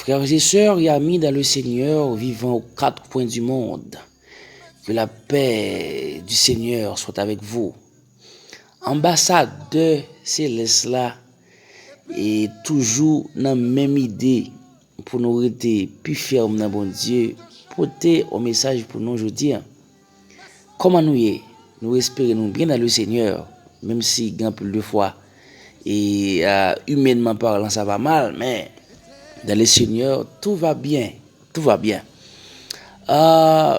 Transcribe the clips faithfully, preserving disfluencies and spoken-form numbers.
Frères et sœurs et amis dans le Seigneur vivant aux quatre coins du monde, que la paix du Seigneur soit avec vous. Anbasadè selès la e toujou nan menm ide pou nou rete pi fèm nan Bondye, pote yon mesaj pou nou jodi a. Kòman nou ye? Nou espere nou byen dans le Seigneur, menm si gen anpil de fwa, e, euh, imènman palan, sa va mal, men dans le Seigneur, tout va bien, tout va bien. Euh,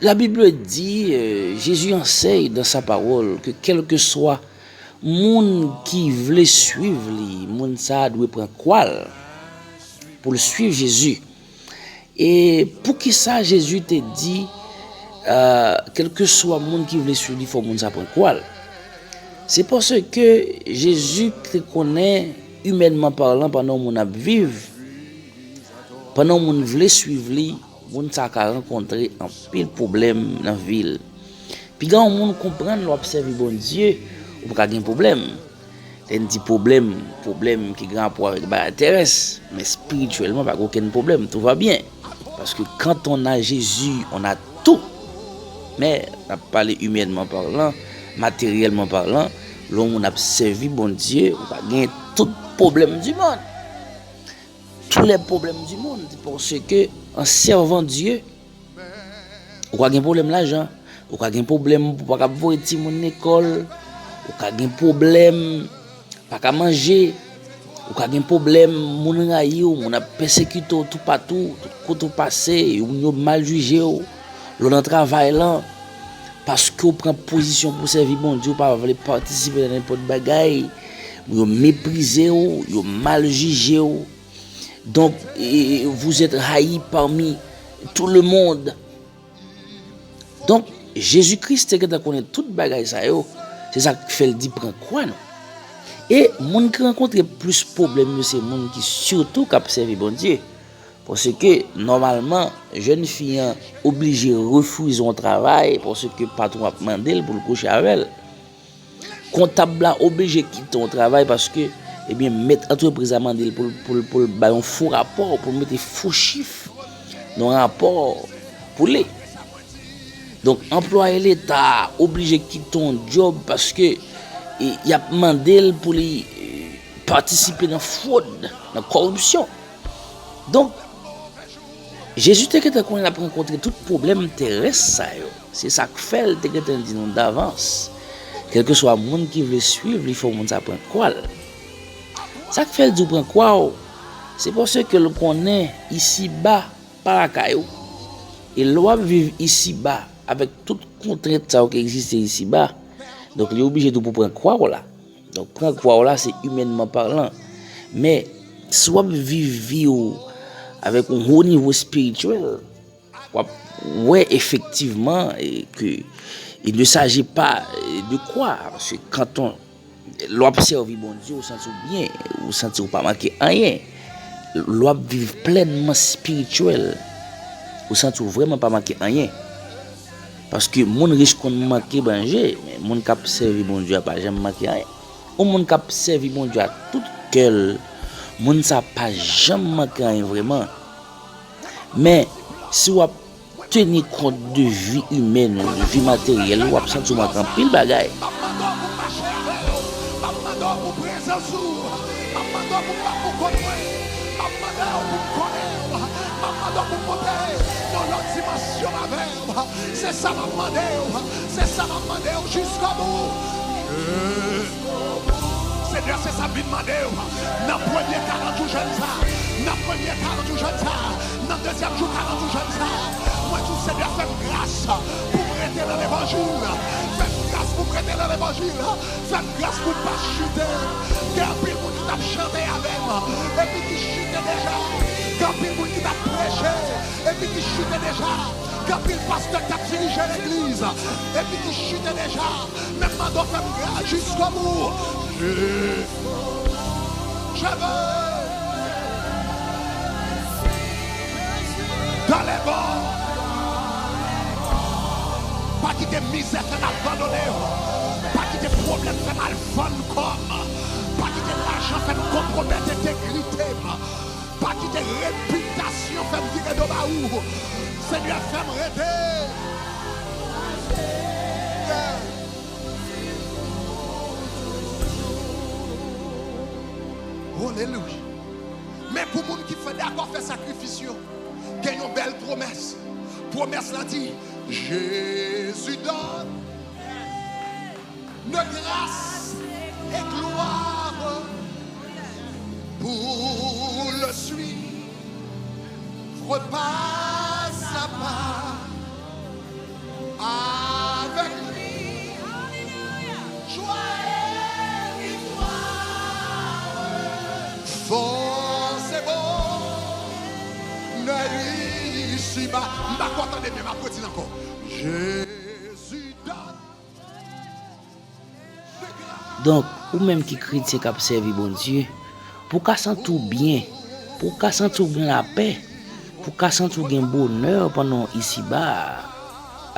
la Bible dit, euh, Jésus enseigne dans sa parole que quel que soit moun ki vle swiv li, moun sa a dwe pran kwa l pou l swiv Jezi. E poukisa Jezi te di, euh, kèlkeswa moun ki vle swiv li, fò moun sa pran kwa l? Se paske Jezi te konnen, imènman palan, pandan yon moun ap viv, pandan yon moun vle swiv li, moun sa ka rankontre anpil pwoblèm nan vi l. Piga yon moun konprann lè w ap sèvi Bondye, ou pa ka gen pwoblèm. Lè n di pwoblèm, pwoblèm ki gen rapò avèk bagay terès, men espirityèlman, pa gen okenn pwoblèm, tout va bien. Paske quand on a Jésus, on a tout. Men, n ap pale imènman palan, materyèlman palan, lè yon moun ap sèvi Bondye, ou pa gen tout pwoblèm di monn. Tous les problèmes du monde, c'est parce que en servant Dieu, ou ka gen pwoblèm lajan, ou ka gen pwoblèm pou pa ka voye timoun lekòl, ou ka gen pwoblèm pa ka manje, ou ka gen pwoblèm moun rayi w, moun ap pèsekite w toupatou, tout kote w pase, moun yo mal jije w, lè w nan travay lan, paske w pran pozisyon pou sèvi Bondye, ou pa vle patisipe nan nenpòt bagay, moun yo meprize w, yo mal jije w. Donc, et vous êtes haï parmi tout le monde. Donk, Jezi Kris te gentan konnen tout bagay sa yo, se sa k fè l di pran kwa nou. E moun ki rankontre plis pwoblèm yo se moun ki sitou k ap sèvi Bondye. Paske, nòmalman, jèn fi an oblije refize yon travay paske patwon ap mande l pou l kouche avè l. Kontab la oblije kite yon travay paske, ebyen, mèt antrepriz la mande l pou l, pou l, pou l bay yon fo rapò, pou l mete fo chif nan yon rapò pou li. Donk, anplwaye leta a oblije kite yon djòb paske, e, y ap mande l pou li, e, patisipe nan fwòd, nan kòripsyon. Donk, Jezi te gentan konnen l ap rankontre tout pwoblèm terès sa yo. Se sa k fè l te gentan di nou davans, kèlkeswa moun ki vle swiv li, fò moun sa pran kwa l. Sa k fè l di w pran kwa w? Se paske l konnen isiba pa lakay ou. E lè w ap viv isiba avèk tout kontrent sa yo ki egziste isiba, donk li oblije di w pou pran kwa w la. Donk, pran kwa w la, se imènman palan. Men, si w ap viv vi w avèk yon wo nivo espirityèl, w ap wè efektivman, e, ke il ne s'agit pas, e, de quoi. Paske quand on, lè w ap sèvi Bondye, ou santi w byen, ou santi w pa manke anyen. Lè w ap viv plènman espirityèl, ou santi w vrèman pa manke anyen. Paske moun rich konn manke manje, men moun k ap sèvi Bondye a pa janm manke anyen. Yon moun k ap sèvi Bondye ak tout kè l, moun sa pa janm manke anyen vrèman. Men, si w ap teni kont de vi imèn ou, de vi materyèl ou, w ap santi w manke anpil bagay. M ap mande w pou mache avè l. M ap mande w pou prezans ou. M ap mande w pou, pou kont mwen. M ap mande w pou m konnen w. M ap mande w pou m monte nan yon lòt dimansyon avè w. Se sa m ap mande w. Se sa m ap mande w jiskobou. Senyè, se sa m vin mande w. Nan premye karant jou jèn sa, nan premye karant jou jèn sa, nan dezyèm jou karant jou jèn sa, mwen di w, Senyè, fè m gras pou m rete nan levanjil. Fè m gras pou m rete nan levanjil. Fè m gras pou m pa chite. Gen anpil moun ki t ap chante avè m, epi ki chite deja. Gen anpil moun ki t ap preche, epi ki chite deja. Gen anpil pastè ki t ap dirije legliz, epi ki chite deja. Men m mande w fè m gras jiskobou. Je veux dans les bons. Pa kite mizè fè m abandone w. Pa kite pwoblèm fè m al vann kò m. Pa kite lajan fè m konpwomèt entegrite m. Ke repitasyon fè m vire do ba ou. Senyè, fè m rete. Alelouya. Men pou moun ki fè dakò fè sakrifis yo, gen yon bèl pwomès. Pwomès la di, Jésus donne de grâce et gloire pour le suivre pas à pas avec lui. Joie et victoire, force et bonne ici-bas. M pa kwè tande byen, m ap redi l ankò. Jésus donne. Donk, ou menm ki kretyen k ap sèvi Bondye, pou w ka santi w byen, pou w ka santi w gen lapè, pou w ka santi w gen bonè pandan w isiba a,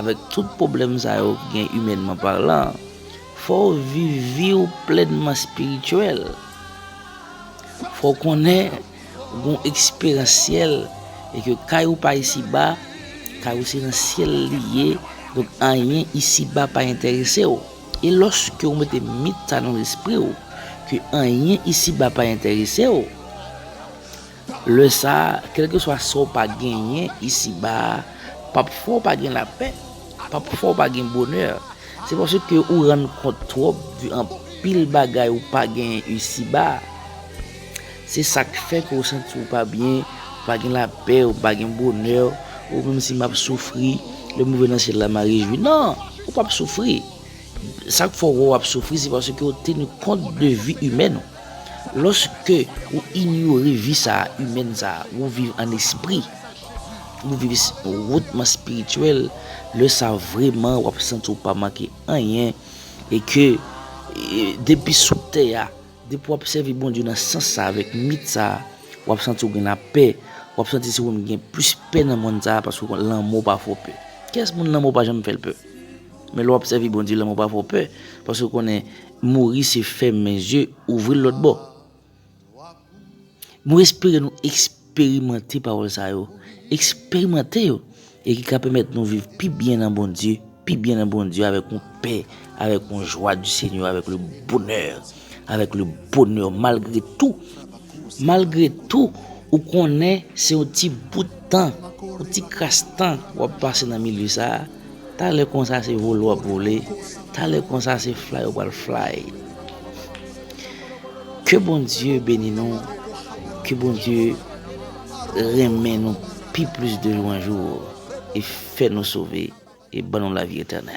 avèk tout pwoblèm sa yo ki gen imènman palan, fò w viv vi w plènman espirityèl. Fò w konnen ou gon eksperyansyèl e ke kay ou pa isiba, kay ou se nan syèl li ye, donk anyen isiba pa enterese w. E lòske ou mete mit sa nan lespri w, ke anyen isiba pa enterese w, lè sa a, kèlkeswa sa w pa genyen isiba a, p ap fè w pa gen lapè, p ap fè w pa gen bonè. Se paske ou rann kont twòp de anpil bagay ou pa genyen isiba. Se sa k fè ke w santi w pa byen, ou pa gen lapè, ou pa gen bonè, ou menm si m ap soufri, lè m rive nan syèl la, m a rejwi. Non, ou p ap soufri. Sa k fè w wè w ap soufri, se paske w teni kont de vi imèn ou. Lòske ou inyore vi sa a, imèn sa a, ou viv an espri, ou viv s-, wotman espirityèl, lè sa a vrèman w ap santi w pa manke anyen, e ke, e, depi sou tè a, depi w ap sèvi Bondye nan sans sa a, avèk mit sa a, w ap santi w gen lapè, w ap santi se ou menm ki gen plis pè nan mond sa a, paske w konn lanmò pa fè w pè. Kiyès moun lanmò pa janm fè l pè? Men lè w ap sèvi Bondye, lanmò pa fè w pè, paske w konnen mouri se fèmen zye, ouvri l lòt bò. Mwen espere nou eksperimante pawòl sa yo, eksperimante yo, e ki ka pèmèt nou viv pi byen nan Bondye, pi byen nan Bondye avèk yon pè, avèk yon jwa du Seigneur, avèk le bonheur, avèk le bonheur malgre tou. Malgre tou, ou konnen se yon ti bout tan, yon ti kras tan w ap pase nan milye sa a. Talè konsa se vole w ap vole, talè konsa se fly ou pral fly. Ke Bondye beni nou, ke Bondye renmen nou pi plis de jou an jou e fè nou sove e ban nou lavi etènèl.